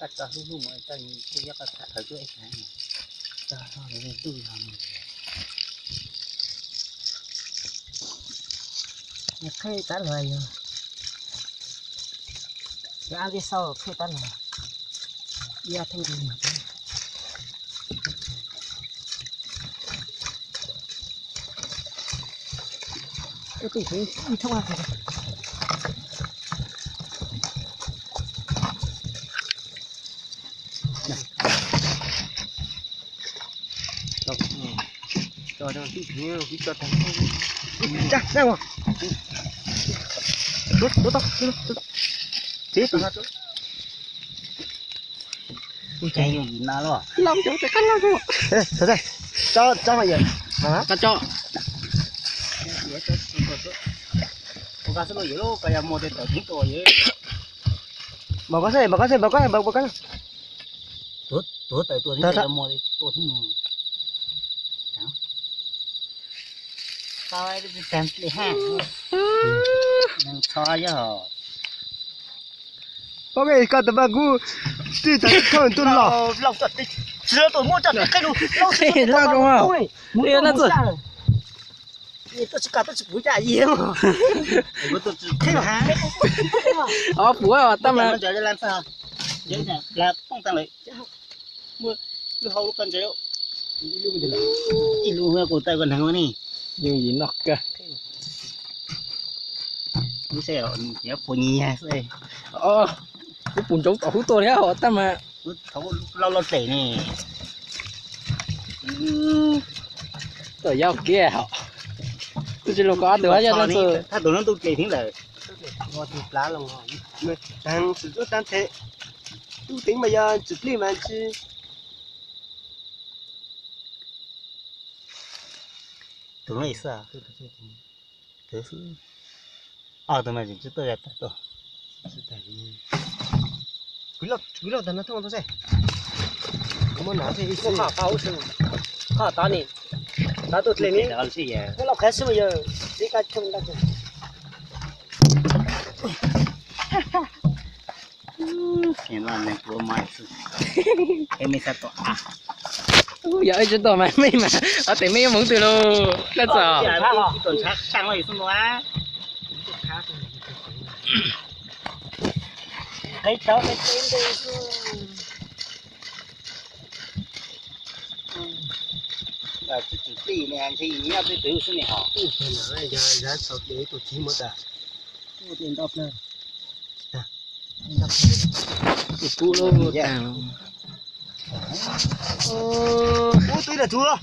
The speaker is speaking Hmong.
Koj tso hlub hlub mus, koj nyob koj tham thawv cuab ib sab, tso hlo lawv ntuj yog mus. Nws qheb tab luag yog, yog ab vij sau qheb tab luag, ib ob thooj li mas. Ib thooj. Ub, ces yooj yim no los. Lam cov tsis qab no. Tso, tso mas yawm. Tso, tso. Ua koj xwb los yawm, koj yog muag tej tawm thib tuaj yawm. Npam koj xwb, npam koj xwb, npam koj, npam koj. Tuav tawm tuaj thib, yog muag tuaj thib mus. Tau, tag li ha. Neeg txho yog. Pom koj tus npaj kub twb tag thawj tuaj los. Tsis tau tuaj muab cov qheb lus. Qheb loj zoo. Mus ib na txuj. Tuaj tsis kam, tuaj tsis puv cas yim. Ob puv tab mas. Ib lub kuv tawm koj neeg ua ni. Yooj yim noj kawg. Lub seb nyob puas nyiag xwb. Kuv pum ntsoov tom hub tuaj thiab tab mas. Loj loj tes ne. Tuaj yau kiag hos. Twb tsis los koj ob tug hab yog leej twg. Thaj tus no ntuj dle thiab lawm. Tub teev mas yog tsis plig mas tsis. Tus no xwb. Tus xwb. Ob tug mas tsis tuaj yog tag tuaj. Kuv loj tag no thooj tau seb. Kuv muab nav seb ib xwb. Qhov tod ni, tod tus dle ni. Muab loj qhov xwb mas yog tib kab thooj ntag. Yog ib tsis tuaj mas mej mas ob tes mej yuav mus twg lauj, dab tsi. Tus kub lub taag. Ub, twb lam tsuv los.